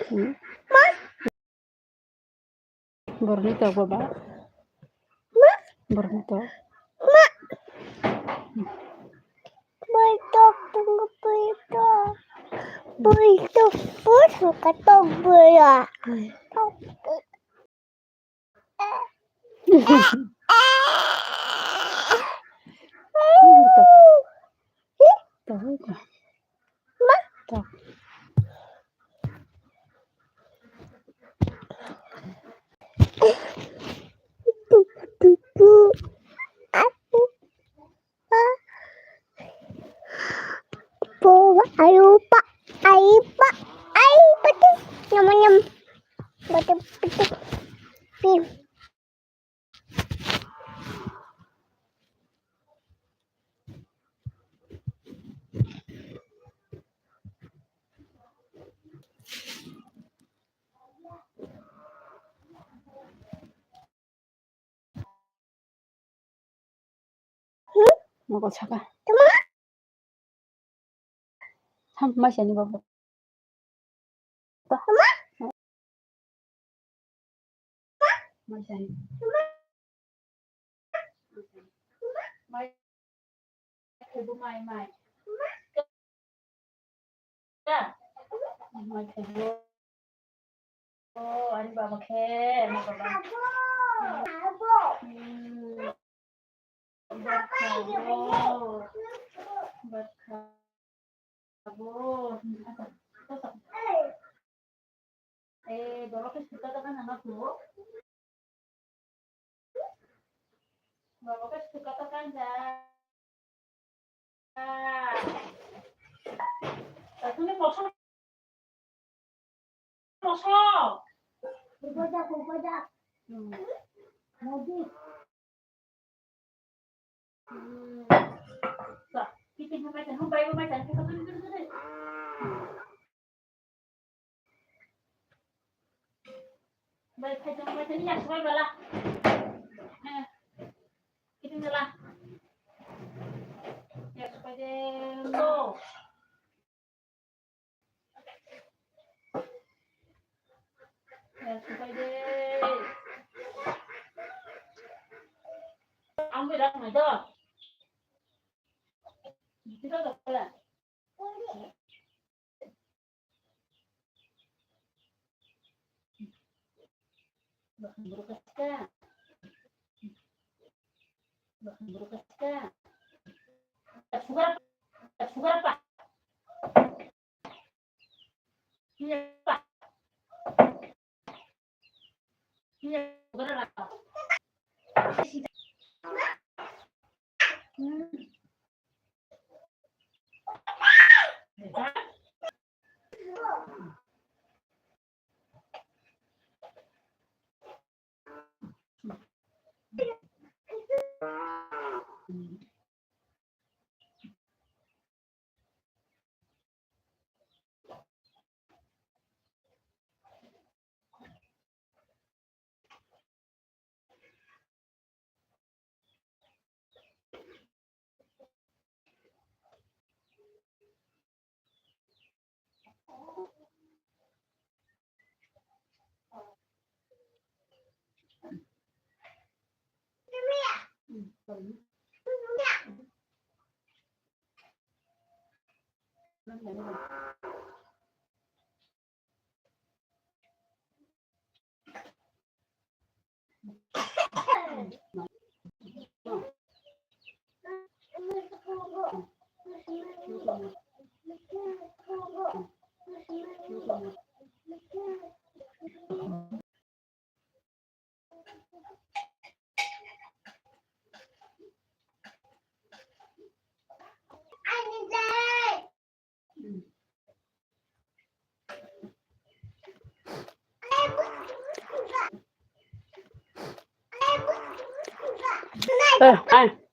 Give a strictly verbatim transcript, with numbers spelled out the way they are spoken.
Hmm. Ma. Borokni tok baba. Ma. Borokni tok. Ma. Bui tok, tok, bui tok. Bui tok, bui tok, tok, bui ya. Hmm. Tok, bui. Ayupa, ayupa, ayupa tu, nyam, nyam. Batu, batu. Pim. Mokol saka. Ham, mai sani babu. Mai sani. Mai. Mai, mai. Ka. Mai khe bo. O, ani baba khe, ani baba. Hmm. Baba khe bo. Baba khe bo. Eh, borok khe suka ta kana na tu? Borok khe suka ta kan ja. Tatuni mosok, mosok. Kupada, kupada. Hmm. Modi. Hmm. Sa, kita sampai sana, sampai rumah sana, kita pergi dulu deh. Bai, phai tong, bai tong, ya, subai bala. Eh, kiting bala. Ya, subai de, no. Ya, subai de. Ang berak mai do. Kita tak pala. Eh, ai.